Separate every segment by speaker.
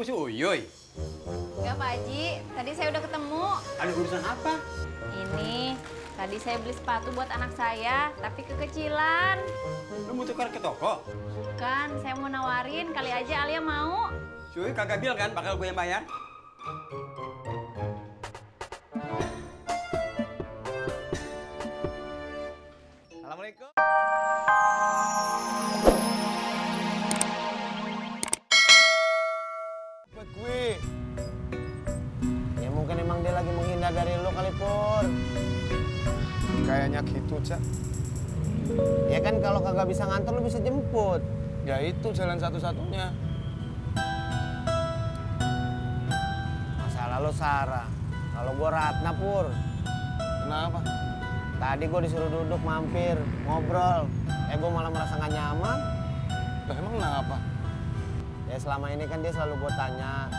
Speaker 1: nunggu si Uyuy?
Speaker 2: Enggak Pak Haji, tadi saya udah ketemu.
Speaker 1: Ada urusan apa?
Speaker 2: Ini, tadi saya beli sepatu buat anak saya, tapi kekecilan.
Speaker 1: Lu mau tukar ke toko?
Speaker 2: Bukan, saya mau nawarin, kali aja Alia mau.
Speaker 1: Si Uyuy kagak bilang kan bakal gue yang bayar? Assalamualaikum.
Speaker 3: Buat gue. Ya mungkin emang dia lagi menghindar dari lo kali, Pur.
Speaker 4: Kayaknya gitu, Cak.
Speaker 3: Ya kan kalau kagak bisa nganter lo bisa jemput.
Speaker 4: Ya itu jalan satu-satunya.
Speaker 3: Masalah lo Sarah. Kalau gue Ratna, Pur.
Speaker 4: Kenapa?
Speaker 3: Tadi gue disuruh duduk mampir, ngobrol. Gue malah merasa gak nyaman.
Speaker 4: Lah emang kenapa?
Speaker 3: Ya selama ini kan dia selalu gue tanya.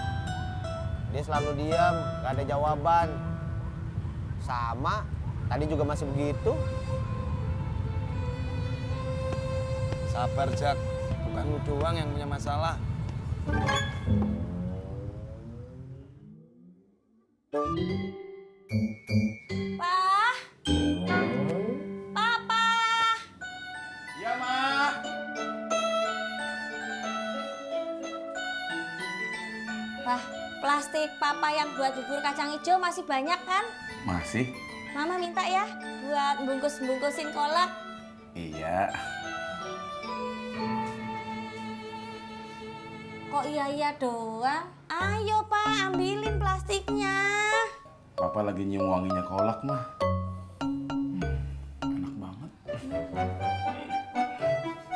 Speaker 3: Dia selalu diam, gak ada jawaban. Sama, tadi juga masih begitu.
Speaker 4: Sabar, Jak. Bukan lu doang yang punya masalah.
Speaker 2: Pak! Papa!
Speaker 1: Iya, Mak.
Speaker 5: Wah, plastik papa yang buat bubur kacang hijau masih banyak kan?
Speaker 6: Masih?
Speaker 5: Mama minta ya buat bungkus-bungkusin kolak.
Speaker 6: Iya.
Speaker 5: Kok iya doang? Ayo Pak, ambilin plastiknya.
Speaker 6: Papa lagi nyium wanginya kolak mah. Enak banget.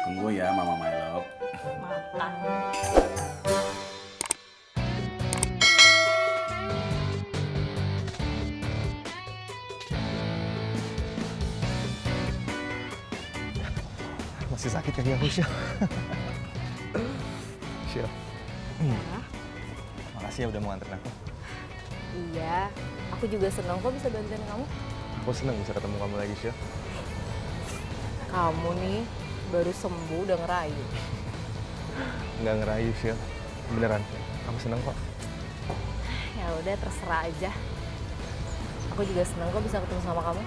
Speaker 6: Tunggu ya, Mama My Love.
Speaker 5: Makan.
Speaker 4: Masih sakit kaki aku, Syah. Syah. Makasih ya udah mau nganterin aku.
Speaker 2: Iya, aku juga senang kok bisa bantuin kamu.
Speaker 4: Aku seneng bisa ketemu kamu lagi, Syah.
Speaker 2: Kamu nih baru sembuh udah ngerayu.
Speaker 4: Nggak ngerayu, Syah. Beneran. Aku seneng kok.
Speaker 2: Ya udah terserah aja. Aku juga senang kok bisa ketemu sama kamu.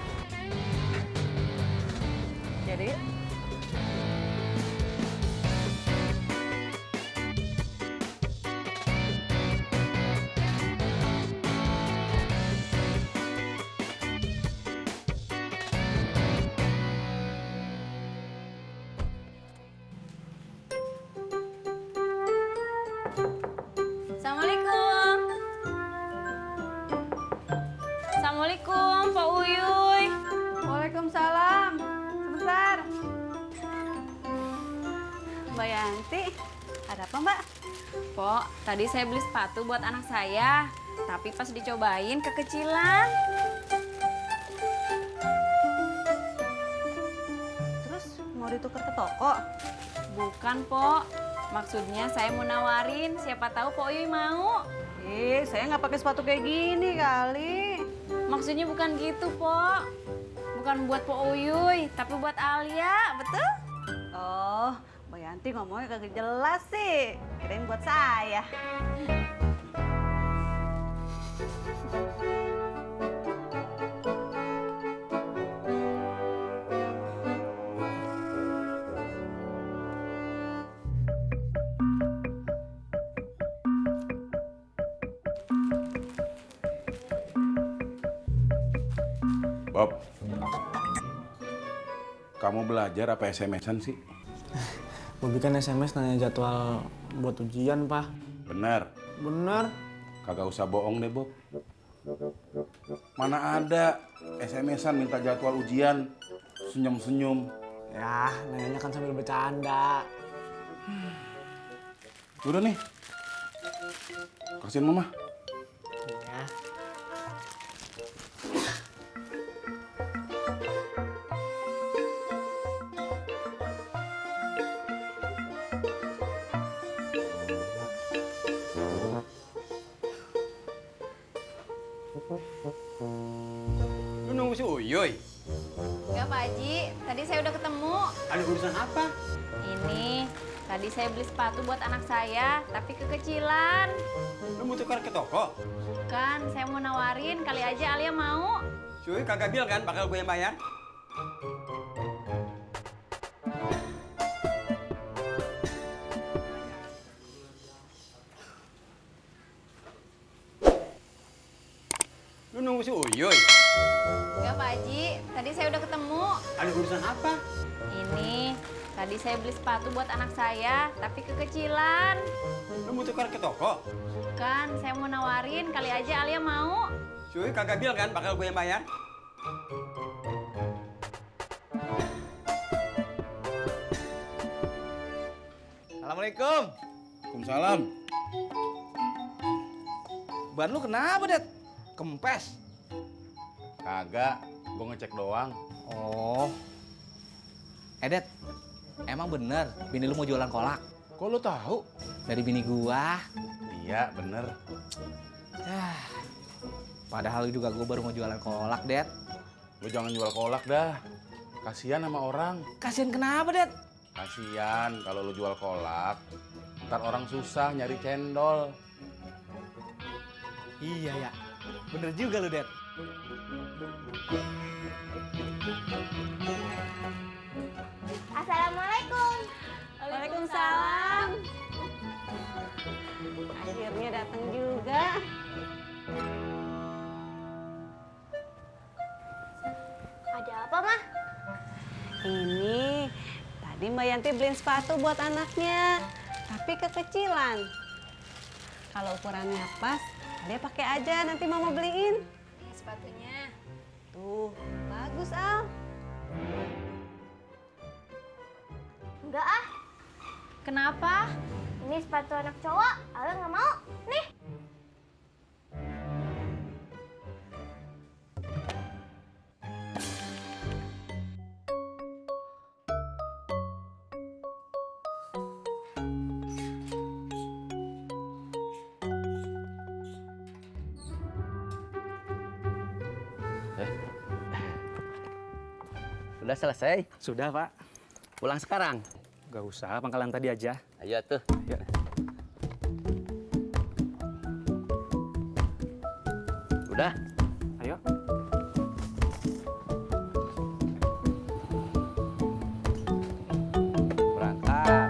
Speaker 2: Jadi yuk. Assalamualaikum. Assalamualaikum, Pak Uyuy.
Speaker 7: Waalaikumsalam. Sebentar. Mbak Yanti, ada apa Mbak?
Speaker 2: Pok, tadi saya beli sepatu buat anak saya, tapi pas dicobain kekecilan.
Speaker 7: Terus mau ditukar ke toko?
Speaker 2: Bukan, Pok. Maksudnya saya mau nawarin, siapa tahu Pok Uyuy mau.
Speaker 7: Saya nggak pakai sepatu kayak gini kali.
Speaker 2: Maksudnya bukan gitu, Pok. Bukan buat Pok Uyuy, tapi buat Alia, betul?
Speaker 7: Oh, Mbak Yanti ngomongnya kagak jelas sih. Kirain buat saya.
Speaker 6: Bob. Kamu belajar apa SMS-an sih?
Speaker 8: Bobi kan SMS nanya jadwal buat ujian, Pak.
Speaker 6: Bener.
Speaker 8: Bener.
Speaker 6: Kagak usah bohong deh, Bob. Mana ada SMS-an minta jadwal ujian, senyum-senyum.
Speaker 8: Ya, nanyanya kan sambil bercanda.
Speaker 6: Udah nih. Kasihin Mama.
Speaker 8: Ya.
Speaker 1: Lu nunggu si Uyuy?
Speaker 2: Enggak, Pak Haji. Tadi saya udah ketemu.
Speaker 1: Ada urusan apa?
Speaker 2: Ini, Tadi saya beli sepatu buat anak saya, tapi kekecilan.
Speaker 1: Lu mau tukar ke toko?
Speaker 2: Kan saya mau nawarin, kali aja Alia mau.
Speaker 1: Cuy, kagak bilang kan bakal gue yang bayar? Lu nunggu si Uyuy?
Speaker 2: Enggak Pak Haji, tadi saya udah ketemu.
Speaker 1: Ada urusan apa?
Speaker 2: Ini, tadi saya beli sepatu buat anak saya, tapi kekecilan.
Speaker 1: Lu mau tukar ke toko?
Speaker 2: Kan saya mau nawarin, kali aja Alia mau.
Speaker 1: Cuy, kagak bilang kan bakal gue yang bayar?
Speaker 9: Assalamualaikum.
Speaker 6: Waalaikumsalam.
Speaker 9: Ban lu kenapa, Det? Kempes.
Speaker 6: Kagak, gue ngecek doang.
Speaker 9: Oh. Det, emang bener bini lu mau jualan kolak?
Speaker 6: Kok lu tahu?
Speaker 9: Dari bini gua.
Speaker 6: Iya, bener.
Speaker 9: Padahal juga gua baru mau jualan kolak, Det.
Speaker 6: Lu jangan jual kolak dah. Kasihan sama orang.
Speaker 9: Kasian kenapa, Det?
Speaker 6: Kasihan kalau lu jual kolak, ntar orang susah nyari cendol.
Speaker 9: Iya ya. Bener juga lu, Det.
Speaker 5: Assalamualaikum.
Speaker 7: Waalaikumsalam. Akhirnya datang juga.
Speaker 5: Ada apa, Mah?
Speaker 7: Ini tadi Mbak Yanti beliin sepatu buat anaknya, tapi kekecilan. Kalau ukurannya pas, dia pakai aja, nanti Mama beliin.
Speaker 2: Ini sepatunya.
Speaker 7: Tuh, bagus Al.
Speaker 5: Enggak ah,
Speaker 2: Kenapa?
Speaker 5: ini sepatu anak cowok. Alia nggak mau. Nih.
Speaker 10: Sudah selesai?
Speaker 8: Sudah, Pak.
Speaker 10: Pulang sekarang?
Speaker 8: Gak usah, pangkalan tadi aja.
Speaker 10: Ayo tuh.
Speaker 8: Ya.
Speaker 10: Udah?
Speaker 8: Ayo.
Speaker 10: Berangkat.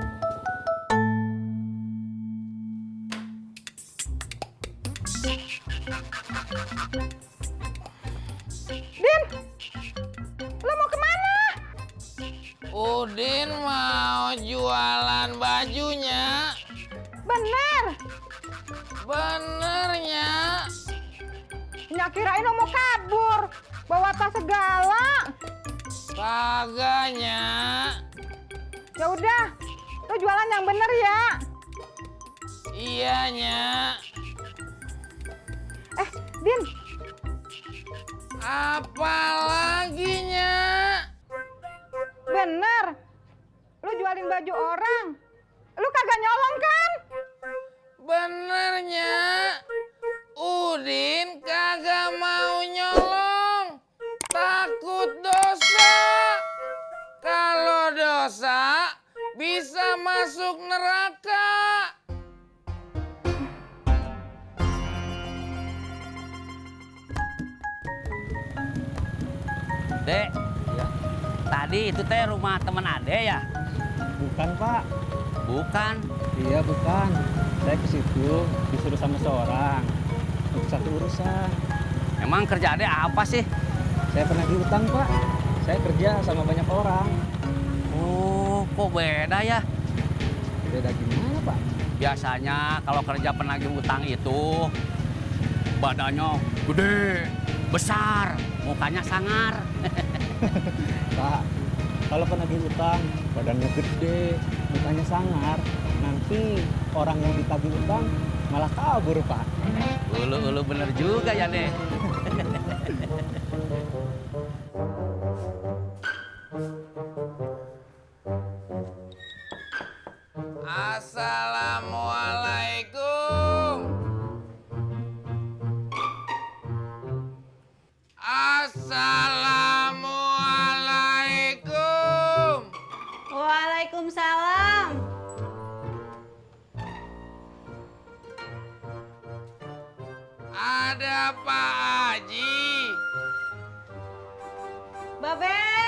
Speaker 11: Udin mau jualan bajunya.
Speaker 12: Bener.
Speaker 11: Benernya.
Speaker 12: Nyak kirain lo mau kabur. Bawa tas segala.
Speaker 11: Kagaknya.
Speaker 12: Ya udah, lo jualan yang bener ya.
Speaker 11: Iyanya.
Speaker 12: Din.
Speaker 11: Apalagi, Nyak?
Speaker 12: Bener. Lu jualin baju orang. Lu kagak nyolong kan?
Speaker 11: Benernya. Udin kagak mau nyolong. Takut dosa. Kalau dosa bisa masuk neraka.
Speaker 10: Dek, tadi itu teh rumah teman Ade ya?
Speaker 8: Bukan, Pak.
Speaker 10: Bukan.
Speaker 8: Iya, bukan. Saya ke situ disuruh sama seorang untuk satu urusan.
Speaker 10: Emang kerja Ade apa sih?
Speaker 8: Saya pernah diutang, Pak. Saya kerja sama banyak orang.
Speaker 10: Oh, kok beda ya?
Speaker 8: Beda gimana, Pak?
Speaker 10: Biasanya kalau kerja penagih utang itu badannya gede, besar, mukanya sangar.
Speaker 8: Pak, kalau penagih utang, badannya gede, mukanya sangar, nanti orang yang ditagih utang malah kabur, Pak.
Speaker 10: Ulu bener juga ya, Dek.
Speaker 11: Assalamualaikum. Assalamualaikum.
Speaker 7: Waalaikumsalam.
Speaker 11: Ada Pak Haji.
Speaker 7: Babe.